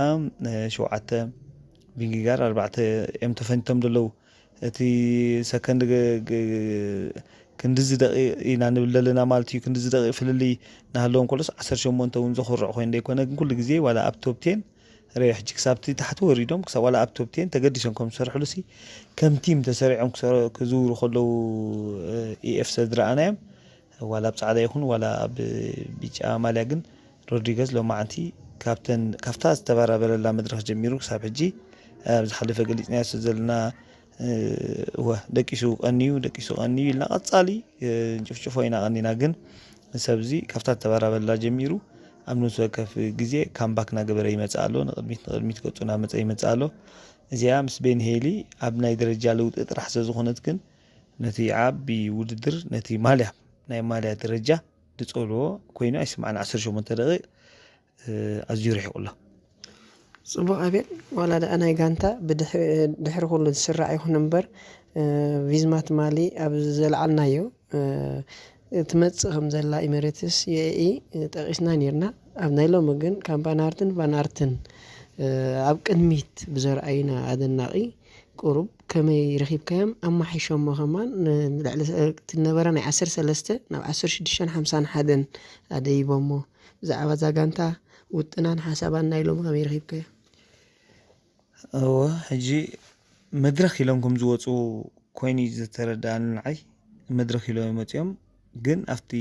ሸውዓተ፣ ቪንጊጋር ኣርባዕተ እዮም ተፈኒቶም ዘለዉ። እቲ ሰከንድ ገ-፣ ገ-፣ ክንድዚ ደቂቕ ኢና ንብል ዘለና ማለት እዩ። ክንድዚ ደቂቕ ፍልልይ እናሃለዎም ከሎስ ዓሰርተ ሸሞንተ እውን ዘኹርዕ ኮይኑ ዘይኮነ፣ ግን ኩሉ ግዜ ዋላ ኣብ ቶፕ ቴን ርእ፣ ሕጂ ክሳብ እቲ ታሕቲ ወሪዶም፣ ክሳብ ዋላ ኣብ ቶፕ ቴን ተገዲሶም ከም ዝሰርሕሉ ሲ፣ ከም ቲም ተሰሪዖም ክሰ-፣ ክዝውሩ ከለዉ፣ እ፣ ኢኤፍ ስለ ዝረኣናዮም፣ ዋላ ኣብ ጻዕዳ ይኹን ዋላ ኣብ ቢጫ ማልያ፣ ግን ሮድሪገዝ ሎማዓንቲ ካብተን፣ ካብታ ዝተበራበረላ መድረኽ ጀሚሩ ክሳብ ሕጂ፣ ኣብ ዝሓለፈ ገሊጽናዮ ስለ ዘለና፣ እ፣ እወ፣ ደቂሱ ቀንዩ፣ ደቂሱ ቀንዩ ኢልና ቀጻሊ፣ እ፣ ንጭፍጭፎ ኢና ቀኒና። ግን ሰብዚ ካብታ ተበራበላ ጀሚሩ ኣብ ነፍሲ ወከፍ ግዜ ካምባክ እናገበረ ይመጽእ ኣሎ። ንቕድሚት፣ ንቕድሚት ገጹ እናመጸ ይመጽእ ኣሎ። እዚኣ ምስ ቤን ሄሊ ኣብ ናይ ደረጃ ለውጢ ጥራሕ ስለ ዝኾነት ግን ነቲ ዓቢ ውድድር፣ ነቲ ማልያ፣ ናይ ማልያ ደረጃ ዝጸልዎ ኮይኑ ኣይስማዕን። ዓሰርተ ሸሞንተ ደቂቕ፣ እ፣ ኣዝዩ ርሒቑ ኣሎ። ጽቡቕ ኣቤል፣ ዋላ ደኣ ናይ ጋንታ ብድሕ-፣ ድሕሪ ኩሉ ዝስራዕ ይኹን እምበር፣ እ፣ ቪዝማት ማሊ ኣብ ዘልዓልናዮ፣ እ፣ ትመጽእ ከም ዘላ ኢሜሬትስ ዩኤኢ ጠቒስና ኔርና። ኣብ ናይ ሎሚ ግን ካብ ቫን ኣርትን ቫን ኣርትን፣ እ፣ ኣብ ቅድሚት ብዘርኣዩና ኣደናቒ ቁሩብ ከመይ ረኺብካዮም? ኣማሓይሾሞ ከማን ን-፣ ንልዕሊ ሰ-፣ እቲ ነበረ ናይ ዓሰርተ ሰለስተ ናብ ዓሰርተ ሽዱሽተን ሓምሳን ሓደን ኣደይቦሞ። ብዛዕባ እዛ ጋንታ ውጥናን ሓሳባን ናይ ሎሚ ከመይ ረኺብካዮ? እወ፣ ሕጂ መድረኽ ኢሎም ከም ዝወጹ ኮይኑ እዩ ዝተረድኣኒ ንዓይ። መድረኽ ኢሎም እዮም መጺኦም፣ ግን ኣብቲ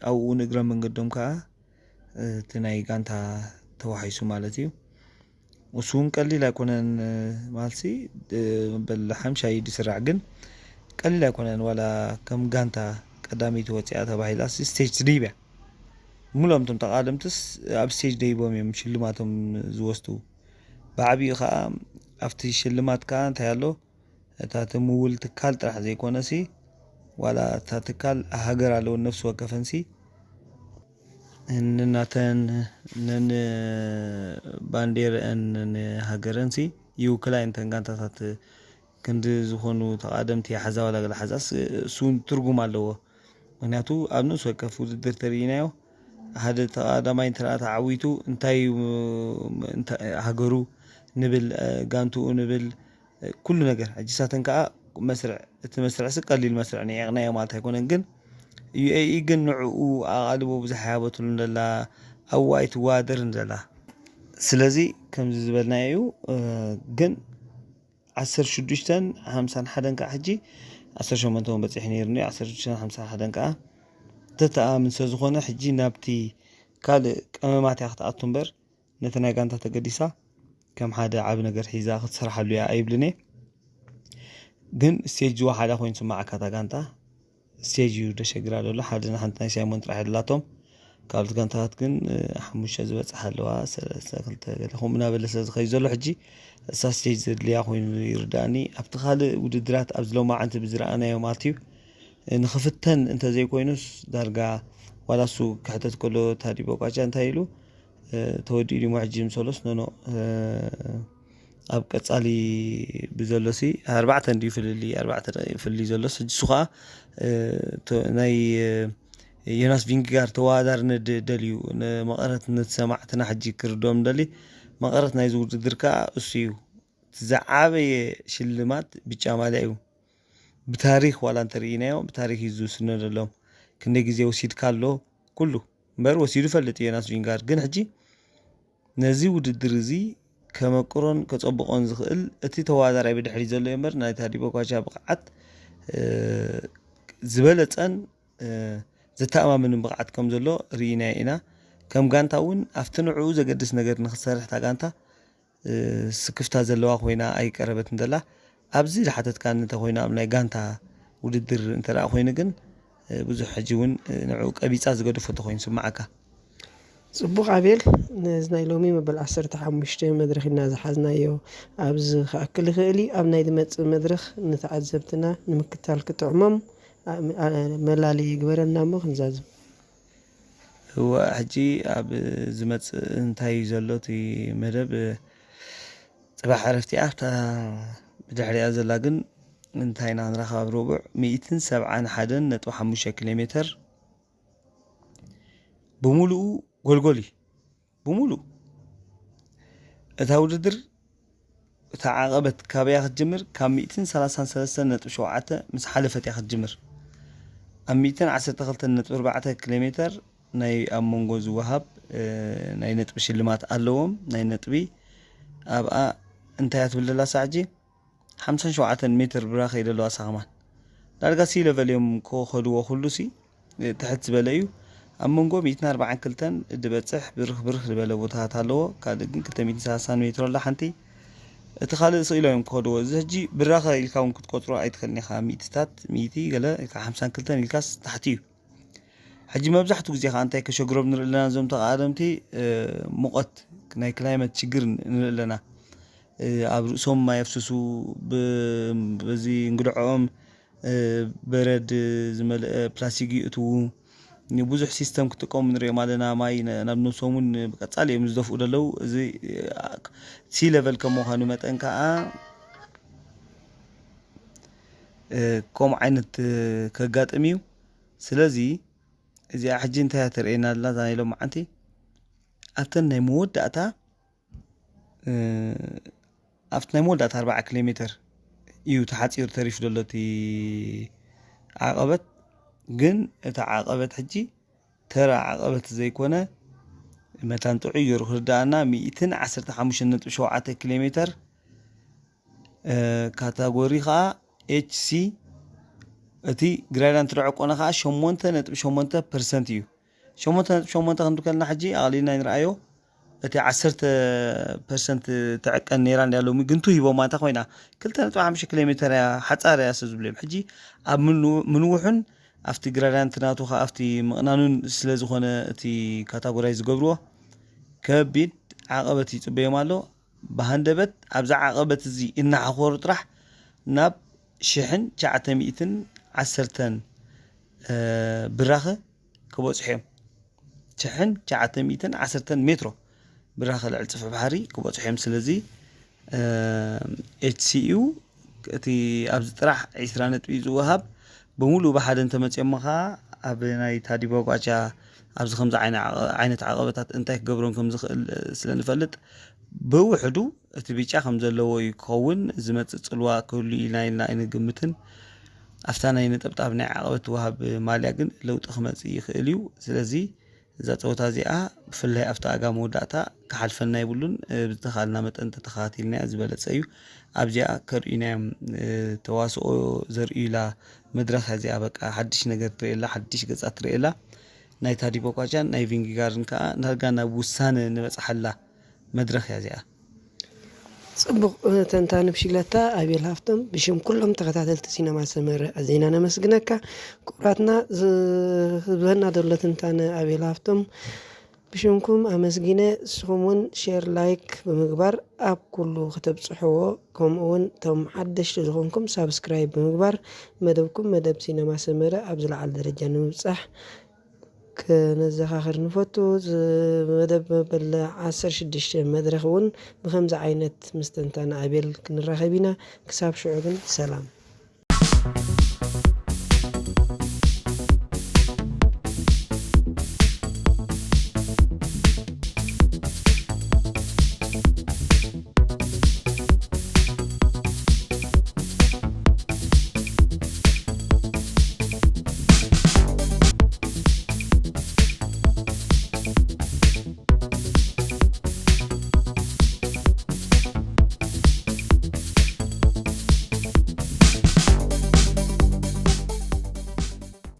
ኣብኡ ንእግረ መንገዶም ከኣ፣ እ፣ እቲ ናይ ጋንታ ተዋሒሱ ማለት እዩ። እሱ እውን ቀሊል ኣይኮነን፣ እ፣ ማለትሲ፣ እ፣ በል ሓምሻይ እዩ ዝስራዕ፣ ግን ቀሊል ኣይኮነን። ዋላ ከም ጋንታ ቀዳመይቲ ወጺኣ ተባሂላስ ስቴጅ ትድይብ እያ። ሙሉኦም እቶም ተቓደምትስ ኣብ ስቴጅ ደይቦም እዮም ሽልማቶም ዝወስዱ። ብዓቢኡ ኸኣ ኣብቲ ሽልማት ከኣ እንታይ ኣሎ? እታ ትምውል ትካል ጥራሕ ዘይኮነሲ፣ ዋላ እታ ትካል ሃገር ኣለወን ነፍሲ ወከፈንሲ፣ ነናተን ነን ባንዴረአን ነን ሃገረንሲ ይውክላ እየን እተን ጋንታታት። ክንዲ ዝኾኑ ተቓደምቲ ሓዛ ዋላ ገለ ሓዛስ እሱ እውን ትርጉም ኣለዎ። ምክንያቱ ኣብ ንኡስ ወከፍ ውድድር ተርእናዮ ሓደ ተቓዳማይ እንተ ተዓዊቱ እንታይ እዩ፣ ሃገሩ ንብል፣ ጋንትኡ ንብል፣ ኩሉ ነገር። ሕጂ ሳተን ከዓ መስርዕ፣ እቲ መስርዕ ሲ ቀሊል መስርዕ ንዒቕናዮ ማለት ኣይኮነን፣ ግን ዩ ኤ ኢ ግን ንዕኡ ኣቓልቦ ብዙሕ ኣይሃበትሉን ዘላ፣ ኣብኡ ኣይትወዳደርን ዘላ። ስለዚ ከምዚ ዝበልናዮ እዩ። ግን ዓሰርተ ሽዱሽተን ሓምሳን ሓደን ከዓ ሕጂ ዓሰርተ ሸሞንተ እውን በፂሑ ነይሩ፣ ዓሰርተ ሽዱሽተን ሓምሳን ሓደን ከዓ ተተኣምን ስለ ዝኾነ ሕጂ ናብቲ ካልእ ቀመማት እያ ክትኣቱ እምበር ነቲ ናይ ጋንታ ተገዲሳ ከም ሓደ ዓቢ ነገር ሒዛ ክትሰርሓሉ እያ ኣይብልን እየ። ግን ስቴጅ ዝወሓዳ ኮይኑ ስማዓካ እታ ጋንታ ስቴጅ እዩ ደሸግራ ዘሎ። ሓደ ሓንቲ ናይ ሳይሞን ጥራሕ የላቶም። ካልኦት ጋንታታት ግን ሓሙሽተ ዝበፅሓ ኣለዋ፣ ሰለስተ ክልተ ገለ ከምኡ እናበለ ስለ ዝኸዩ ዘሎ ሕጂ እሳ ስቴጅ ዘድልያ ኮይኑ ይርዳእኒ። ኣብቲ ካልእ ውድድራት ኣብዚ ሎማዓንቲ ብዝረኣናዮ ማለት እዩ ንክፍተን እንተዘይኮይኑስ ዳርጋ ዋላ እሱ ክሕተት ከሎ ታዲ ቦቃቻ እንታይ ኢሉ ተወዲኡ ድሞ ሕጂ ምሰሎስ ኖኖ ኣብ ቀጻሊ ብዘሎሲ ኣርባዕተ እንድዩ ፍልልይ ኣርባዕተ ፍልልይ ዘሎስ ሕጂ እሱ ከዓ ናይ ዮናስ ቪንጋር ተወዳዳሪ ንደልዩ ንመቐረት ነቲ ሰማዕትና ሕጂ ክርዶም ንደሊ መቐረት ናይዚ ውድድር ከዓ እሱ እዩ። ዝዓበየ ሽልማት ብጫ ማልያ እዩ። ብታሪክ ዋላ እንተርእናዮ ብታሪክ እዩ ዝውስነሎም። ክንደይ ግዜ ወሲድካ ኣሎ ኩሉ እምበር ወሲዱ ፈልጥ እዩ ዮናስ ቪንጋር ግን ሕጂ ነዚ ውድድር እዚ ከመቅሮን ከጸብቆን ዝኽእል እቲ ተወዳዳራይ ብድሕሪ ዘሎ እምበር ናይ ታዲ ቦጋቻ ብቕዓት ዝበለጸን ዘተኣማምንን ብቕዓት ከም ዘሎ ርኢናዮ ኢና። ከም ጋንታ እውን ኣብቲ ንዕኡ ዘገድስ ነገር ንክትሰርሕ እታ ጋንታ ስክፍታ ዘለዋ ኮይና ኣይቀረበትን ዘላ። ኣብዚ ዝሓተትካኒ እንተኮይኑ ኣብ ናይ ጋንታ ውድድር እንተ ኮይኑ ግን ብዙሕ ሕጂ እውን ንዕኡ ቀቢፃ ዝገደፎ ተኮይኑ ስማዓካ። ፅቡቕ ኣቤል፣ ነዚ ናይ ሎሚ መበል ዓሰርተ ሓሙሽተ መድረኽ ኢና ዝሓዝናዮ። ኣብዚ ክኣክል ይኽእል እዩ። ኣብ ናይ ዝመፅእ መድረኽ ንተዓዘብትና ንምክታል ክጥዕሞም መላሊ ይግበረልና እሞ ክንዛዝም። እወ ሕጂ ኣብ ዝመፅእ እንታይ እዩ ዘሎ እቲ መደብ? ፅባሕ ዕረፍቲ ኣብታ ብድሕሪኣ ዘላ ግን እንታይ ኢና ክንረኽብ ኣብ ረቡዕ ሚእትን ሰብዓን ሓደን ነጥቢ ሓሙሽተ ኪሎ ሜትር ብምሉኡ ጎልጎል እዩ። ብምሉእ እታ ውድድር እታ ዓቐበት ካበያ ክትጅምር ካብ ሚእትን ሰላሳን ሰለስተን ነጥቢ ሸውዓተ ምስ ሓለፈት እያ ክትጅምር። ኣብ ሚእትን ዓሰርተ ክልተን ነጥቢ ኣርባዕተ ኪሎ ሜተር ናይ ኣብ መንጎ ዝወሃብ ናይ ነጥቢ ሽልማት ኣለዎም። ናይ ነጥቢ ኣብኣ እንታይ እያ ትብል ዘላ ሳዕ ሕጂ ሓምሳን ሸውዓተን ሜትር ብራኸ እዩ ዘለዋ ሳኽማን ዳርጋ ሲ ለቨል እዮም ከኸድዎ ኩሉ ሲ ትሕት ዝበለ እዩ። ኣብ መንጎ ሚእትን ኣርባዓን ክልተን ድበፅሕ ብርኽ ብርኽ ዝበለ ቦታታት ኣለዎ። ካልእ ግን ክልተ ሚእትን ሰላሳን ሜትሮ ኣላ ሓንቲ። እቲ ካልእ ስቕ ኢሎም እዮም ክኸድዎ። እዚ ሕጂ ብራኸ ኢልካ እውን ክትቆፅሮ ኣይትኽእልን ኢኻ። ሚእትታት ሚእቲ ገለ ኢልካ ሓምሳን ክልተን ኢልካስ ታሕቲ እዩ። ሕጂ መብዛሕትኡ ግዜ ከዓ እንታይ ከሸግሮም ንርኢ ኣለና እዞም ተቓደምቲ ሙቐት ናይ ክላይመት ሽግር ንርኢ ኣለና። ኣብ ርእሶም ማይ ኣፍስሱ፣ በዚ እንግድዖኦም በረድ ዝመልአ ፕላስቲክ ይእትዉ። ብዙሕ ሲስተም ክጥቀሙ ንሪኦም ኣለና። ማይ ናብ ነብሶም እውን ብቀፃሊ እዮም ዝደፍኡ ዘለዉ። እዚ ሲ ለቨል ከም ምዃኑ መጠን ከዓ ከምኡ ዓይነት ከጋጥም እዩ። ስለዚ እዚኣ ሕጂ እንታይ እያ ተርእየና ኣላ እዛ ናይ ሎማዓንቲ? ኣብተን ናይ መወዳእታ ኣብቲ ናይ መወዳእታ ኣርባዓ ኪሎ ሜትር እዩ ተሓፂሩ ተሪፉ ዘሎ እቲ ዓቐበት። ግን እቲ ዓቐበት ሕጂ ተራ ዓቐበት ዘይኮነ መታን ጥዑይ ገይሩ ክርዳኣና ሚእትን ዓሰርተ ሓሙሽተን ነጥቢ ሸውዓተ ኪሎ ሜትር ካታጎሪ ከዓ ኤች ሲ እቲ ግራዳንት ዝዕቆነ ከዓ ሸሞንተ ነጥቢ ሸሞንተ ፐርሰንት እዩ። ሸሞንተ ነጥቢ ሸሞንተ ክንዲ ከለና ሕጂ ኣቕሊልና ንርኣዮ እቲ ዓሰርተ ፐርሰንት ትዕቀን ነይራ እንድያ ሎሚ ግንቱ ሂቦማ እንተ ኮይና ክልተ ነጥቢ ሓሙሽተ ኪሎ ሜትር እያ ሓፃር እያ ስለ ዝብሉ እዮም። ሕጂ ኣብ ምንውሑን ኣብቲ ግራዳንት ናቱ ከዓ ኣብቲ ምቕናኑን ስለ ዝኾነ እቲ ካታጎራይ ዝገብርዎ ከቢድ ዓቐበት ይፅበዮም ኣሎ። ብሃንደበት ኣብዛ ዓቐበት እዚ እናሓኾሩ ጥራሕ ናብ ሽሕን ትሽዓተ ሚእትን ዓሰርተን ብራኸ ክበፅሑ እዮም። ሽሕን ትሽዓተ ሚእትን ዓሰርተን ሜትሮ ብራኸ ልዕሊ ፅፍሒ ባሕሪ ክበፅሑ እዮም። ስለዚ ኤች ሲ ዩ እቲ ኣብዚ ጥራሕ ዕስራ ነጥቢ ዝወሃብ ብምሉእ ብሓደ እንተመፅኦሞ ከዓ ኣብ ናይ ታዲቦ ጓቻ ኣብዚ ከምዚ ዓይነ- ዓይነት ዓቐበታት እንታይ ክገብሮም ከም ዝኽእል ስለ ንፈልጥ ብውሕዱ እቲ ቢጫ ከም ዘለዎ እዩ ክኸውን። ዝመፅእ ፅልዋ ክህሉ ኢልና ኢልና ኣይንግምትን። ኣብታ ናይ ነጠብጣብ ናይ ዓቐበት ወሃብ ማልያ ግን ለውጢ ክመፅእ ይኽእል እዩ። ስለዚ እዛ ፀወታ እዚኣ ብፍላይ ኣብታ ኣጋ መወዳእታ ክሓልፈና የብሉን። ብዝተኻልና መጠን ተተኻቲልናያ ዝበለፀ እዩ። ኣብዚኣ ከርእዩናዮም ተዋስኦ ዘርእዩላ መድረኽ እዚኣ በቃ ሓድሽ ነገር ትርእየላ፣ ሓድሽ ገፃ ትርእየላ። ናይ ታዲቦ ኳቻን ናይ ቪንጊጋርን ከዓ ዳርጋ ናብ ውሳነ ንበፅሓላ መድረኽ እያ እዚኣ። ፅቡቕ ተንታኒ ብሽግለታ ኣቤል ሃፍቶም ብሽም ኩሎም ተኸታተልቲ ሲነማ ሰመረ ኣዚና ነመስግነካ። ክቡራትና ዝህበና ዘሎ ትንታነ ኣቤል ሃፍቶም ብሽምኩም ኣመስጊነ። ንስኹም እውን ሼር ላይክ ብምግባር ኣብ ኩሉ ከተብፅሕዎ፣ ከምኡ እውን እቶም ሓደሽቲ ዝኾንኩም ሳብስክራይብ ብምግባር መደብኩም መደብ ሲነማ ሰመረ ኣብ ዝለዓለ ደረጃ ንምብፃሕ ከነዘኻኽር ንፈቱ። እዚ መደብ መበል ዓሰርተ ሽዱሽተ መድረኽ እውን ብኸምዚ ዓይነት ምስትንታን ኣቤል ክንራኸብ ኢና። ክሳብ ሽዑ ግን ሰላም።